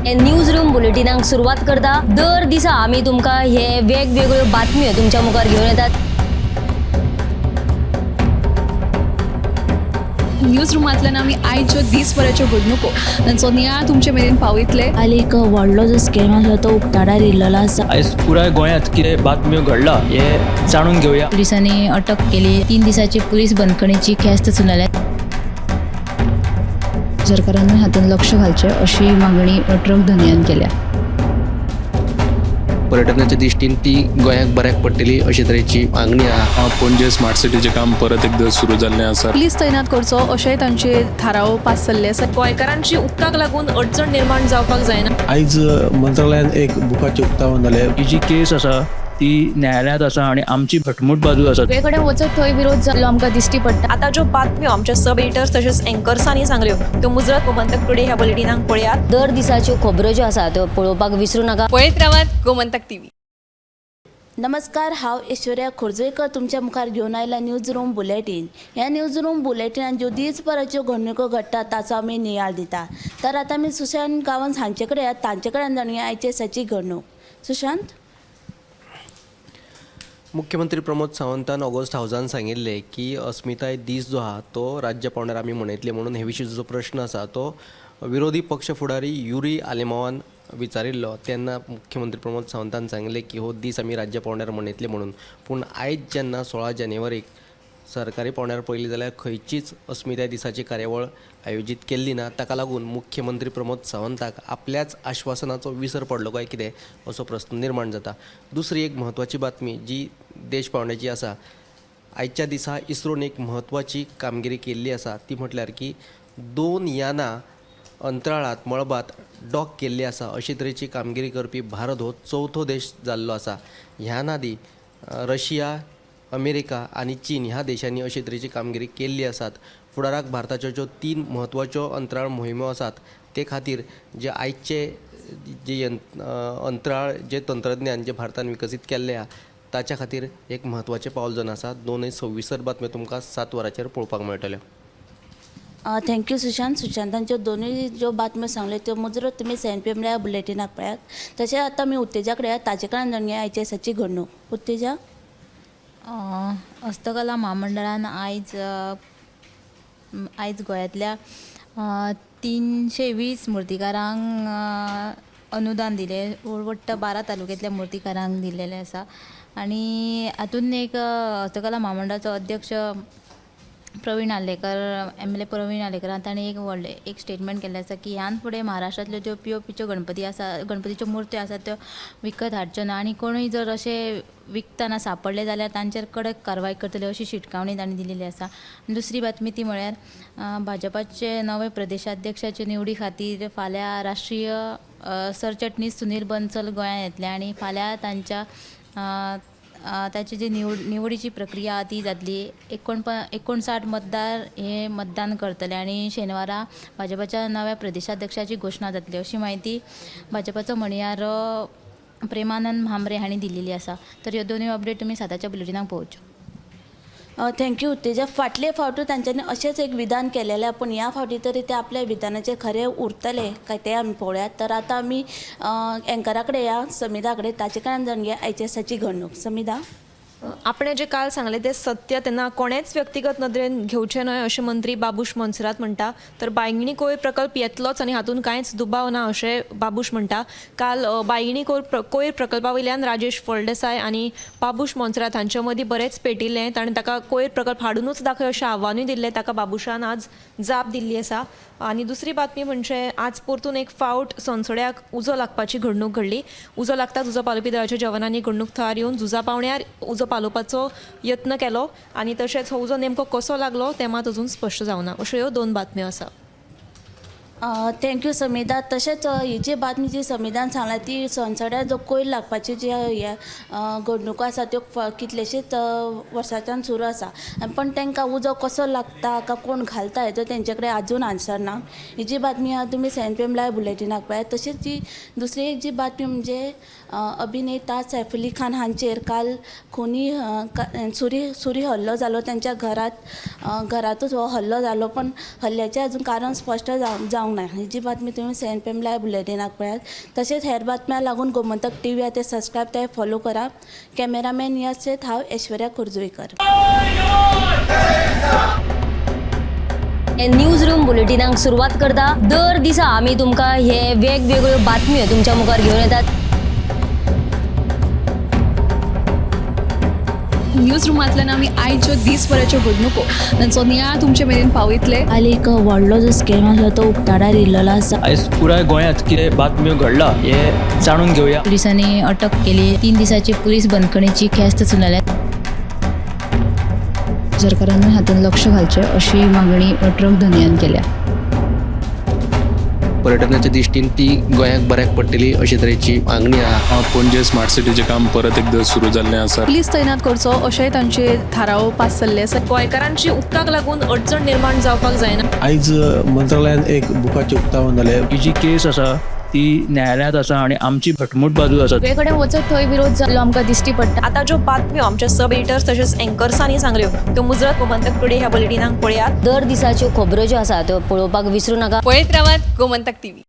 हे news room बुलेटिनाक सुरवात करता. दर दिसा आमी तुमकां हे वेगवेगळ्यो बातम्यो तुमच्या मुखार घेवन येतात. न्यूज रुमांतल्यान आमी आयच्यो दीसभराच्यो घडणुको तांचो नियाळ तुमचे मेरेन पावयतले. काल एक व्हडलो जो स्कॅम आसलो तो उक्ताडार येयल्लो आसा. आयज पुराय गोंयांत कितें बातम्यो घडला हें जाणून घेवया. पोलिसांनी अटक केली. 3 दिसाची पोलीस बंदखणीची ख्यास्त सुनायल्या. सरकारान हातूंत लक्ष घालचें अशी मागणी ट्रक धनयान केल्या. पर्यटनाच्या दृश्टीन ती गोंयाक बऱ्याक पडटली अशे तरेची मागणी आहा. पणजे स्मार्ट सिटीचें काम परत एकदां सुरू जाल्लें आसा. पुलीस तैनात करचो अशेंय तांचे थाराव पास जाल्ले आसा. गोंयकारांची उदकाक लागून अडचण निर्माण जावपाक जायना. आयज मंत्रालयान एक बुकाचें उक्तावण जालें. ही जी केस आसा ती न्यायालयांत आसा आनी आमची घटमूट बाजू आसा. सगळे कडेन वचत थंय विरोध जाल्लो आमकां दिश्टी पडटा. आतां ज्यो बातम्यो आमच्या सब एडिटर्स तशेंच एंकर्सांनी सांगल्यो त्यो मुजरत गोमंतक टुडे ह्या बुलेटिनाक पळयात. दर दिसाच्यो खबरो ज्यो आसा त्यो पळोवपाक विसरूं नाका. पळयत रावात गोमंतक टीव्ही. नमस्कार, हांव ऐश्वर्या खोर्जुवेकर तुमच्या मुखार घेवन आयला न्यूज रूम बुलेटीन. ह्या न्यूज रूम बुलेटिनान ज्यो दीसभराच्यो घडणुको घडटा ताचो आमी नियाळ दिता. तर आतां आमी सुशांत गांवस हांचे कडेन तांचे कडेन जाणुया आयचे दिसाची घडणूक. सुशांत. मुख्यमंत्री प्रमोद सावंतान ऑगस्ट हावजान सांगिल्लें की अस्मिताय दीस जो आहा तो राज्य पावंड्यार आमी मनयतले म्हणून. हे विशीं जो प्रश्न आसा तो विरोधी पक्ष फुडारी युरी आलेमावान विचारिल्लो तेन्ना मुख्यमंत्री प्रमोद सावंतान सांगलें की हो दीस आमी राज्य पावंड्यार मनयतले म्हणून. पूण आयज जेन्ना 16 जानेवारीक सरकारी पावंड्यार पळयली जाल्यार खंयचीच अस्मिताय दिसाची कार्यावळ आयोजीत केल्ली ना. ताका लागून मुख्यमंत्री प्रमोद सावंताक आपल्याच आश्वासनाचो विसर पडलो काय कितें असो प्रस्न निर्माण जाता. दुसरी एक म्हत्वाची बातमी जी देश पावंड्याची आसा, आयच्या दिसा इस्रोन एक म्हत्वाची कामगिरी केल्ली आसा. ती म्हटल्यार की 2 यानां अंतराळांत मळबांत डॉक केल्ली आसा. अशे तरेची कामगिरी करपी भारत हो चवथो देश जाल्लो आसा. ह्यान आदी रशिया, अमेरिका आनी चीन ह्या देशांनी अशे तरेची कामगिरी केल्ली आसात. फुडाराक भारताच्यो ज्यो 3 म्हत्वाच्यो अंतराळ मोहिमो आसात ते खातीर जे आयचे जे अंतराळ जे तंत्रज्ञान जे भारतान विकसीत केल्लें आहा ताच्या खातीर एक म्हत्वाचें पावल जावन आसा. दोनय सविस्तर बातम्यो तुमकां 7 वरांचेर पळोवपाक मेळटल्यो. Thank you Sushant. सुशांतांच्यो दोनूय ज्यो बातम्यो सांगल्यो त्यो मुजरत तुमी 7 PM ह्या बुलेटिनाक पळयात. तशेंच आतां आमी उत्तेजा कडेन ताचे कडेन जाणुया आयच्या दिसाची घडणूक. उत्तेजा. हस्तकला म्हामंडळान आयज आयज गोंयांतल्या 320 मुर्तीकारांक अनुदान दिलें. वट्ट 12 तालुक्यांतल्या मुर्तीकारांक दिल्लेलें आसा. आनी हातूंत एक हस्तकला म्हामंडळाचो अध्यक्ष प्रवीण आर्लेकर, MLA Praveen Arlekar ताणें एक व्हडलें एक स्टेटमेंट केल्लें आसा की ह्यान फुडें महाराष्ट्रांतल्यो ज्यो POPच्यो गणपती आसा, गणपतीच्यो मुर्त्यो आसा त्यो विकत हाडच्यो ना आनी कोणूय जर अशें विकतना सापडले जाल्यार तांचेर कडक कारवाय करतले अशी शिटकावणी तांणी दिलेली आसा. दुसरी बातमी ती म्हळ्यार भाजपाचे नवे प्रदेशाध्यक्षाचे निवडी खातीर फाल्यां राष्ट्रीय सरचिटणीस सुनील बन्सल गोंयांत येतले आनी फाल्यां तांच्या ताची जी निवडीची प्रक्रिया ती जातली. 59 मतदार हे मतदान करतले आनी शेनवारा भाजपाच्या नव्या प्रदेशाध्यक्षाची घोशणा जातली अशी म्हायती भाजपाचो म्हणयारो प्रेमानंद म्हांबरे हांणी दिलेली आसा. तर ह्यो दोनूय अपडेट तुमी 7च्या बुलेटिनाक पळोवच्यो. Thank you Utteja. फाटले फावटू तांच्यांनी अशेंच एक विधान केलेलें, पूण ह्या फावटी तरी ते आपल्या विधानाचेर खरें उरतले काय तें आमी पळोवया. तर आतां आमी एंकरा कडेन या समिधा कडेन ताचे कडेन जाणुया आयच्या दिसाची घडणूक. समिधा. आपणें जें काल सांगलें तें सत्य तेन्ना कोणेंच व्यक्तिगत नदरेन घेवचें न्हय अशें मंत्री बाबूश मोन्सेरात म्हणटा. तर बायंगिणी कोयर प्रकल्प येतलोच आनी हातूंत कांयच दुबाव ना अशें बाबूश म्हणटा. काल बायंगिणी कोयर प्रकल्पा वयल्यान राजेश फळदेसाय आनी बाबूश मोन्सेरात हांचे मदीं बरेंच पेटिल्लें. ताणें ताका कोयर प्रकल्प हाडुनूच दाखय अशें आव्हानूय दिल्लें. ताका बाबूशान आज जाप दिल्ली आसा. आनी दुसरी बातमी म्हणजे आज परतून एक फावट सोनसड्याक उजो लागपाची घडणूक घडली. उजो लागताच उजो पालोवपी दळाच्या जवानांनी घडणूक थळार येवन झुजा पावण्यार उजो पालोवपाचो यत्न केलो आनी तशेंच हो उजो नेमको कसो लागलो तें मात अजून स्पश्ट जावना. अश्यो ह्यो 2 बातम्यो आसा. Thank you Samidha. तशेंच ही जी बातमी जी समिधान सांगला ती सोनसड्यार जो कोयर लागपाची जी हे घडणुको आसा त्यो कितलेशेच वर्सांच्यान सुरू आसा, पण तांकां उजो कसो लागता काय कोण घालता हेजो तेंचे कडेन आजून आन्सर ना. ही जी बातमी आहा तुमी 7 PM live बुलेटिनाक पळयात. तशेंच जी दुसरी एक जी बातमी म्हणजे अभिनेता सैफ अली खान हांचेर काल खुनी सुरी हल्लो जालो. तांच्या घरातूच हो हल्लो जालो, पण हल्ल्याचें अजून कारण स्पश्ट जावंक जावंक ना. ही जी बातमी तुमी 7 PM live बुलेटिनाक पळयात. तशेंच हेर बातम्या लागून गोमंतक टी व्ही ते सबस्क्रायब ते फॉलो करा. कॅमेरामॅन यश सेठ, हांव ऐश्वर्या खोर्जुवेकर. न्यूज रूम बुलेटिनाक सुरवात करता. दर दिसा आमी तुमकां हे वेगवेगळ्यो बातम्यो तुमच्या मुखार घेवन येतात. न्यूज रुमांतल्यान आमी आयच्यो दीसभराच्यो घडणुको तांचो नियाळ तुमचे मेरेन पावयतले. काल एक व्हडलो जो स्कॅम आसलो तो उक्ताडार येयल्लो आसा. आयज पुराय गोंयांत कितें बातम्यो घडला हें जाणून घेवया. पुलिसांनी अटक केली. 3 दिसाची पुलीस बंदखणीची ख्यास्त सुनायल्या. सरकारानूय हातूंत लक्ष घालचें अशी मागणी ट्रक धनयान केल्या. पर्यटनाच्या दृश्टीन ती गोंयाक बऱ्याक पडटली अशे तरेची मागणी आहा. पणजे स्मार्ट सिटीचें काम परत एकदां सुरू जाल्लें आसा. पुलीस तैनात करचो अशेंय तांचे थाराव पास जाल्ले आसा. गोंयकारांची उदकाक लागून अडचण निर्माण जावपाक जायना. आयज मंत्रालयान एक बुकाचें उक्तावण जालें. ही जी केस आसा ती न्यायालयांत आसा आनी आमची घटमूट बाजू आसा. सगळे कडेन वचत थंय विरोध जाल्लो आमकां दिश्टी पडटा. आतां ज्यो बातम्यो आमच्या सब एडिटर्स तशेंच एंकर्सांनी सांगल्यो त्यो मुजरत गोमंतक टुडे ह्या बुलेटिनाक पळयात. दर दिसाच्यो खबरो ज्यो आसा त्यो पळोवपाक विसरू नाका. पळयत रावात गोमंतक टीव्ही.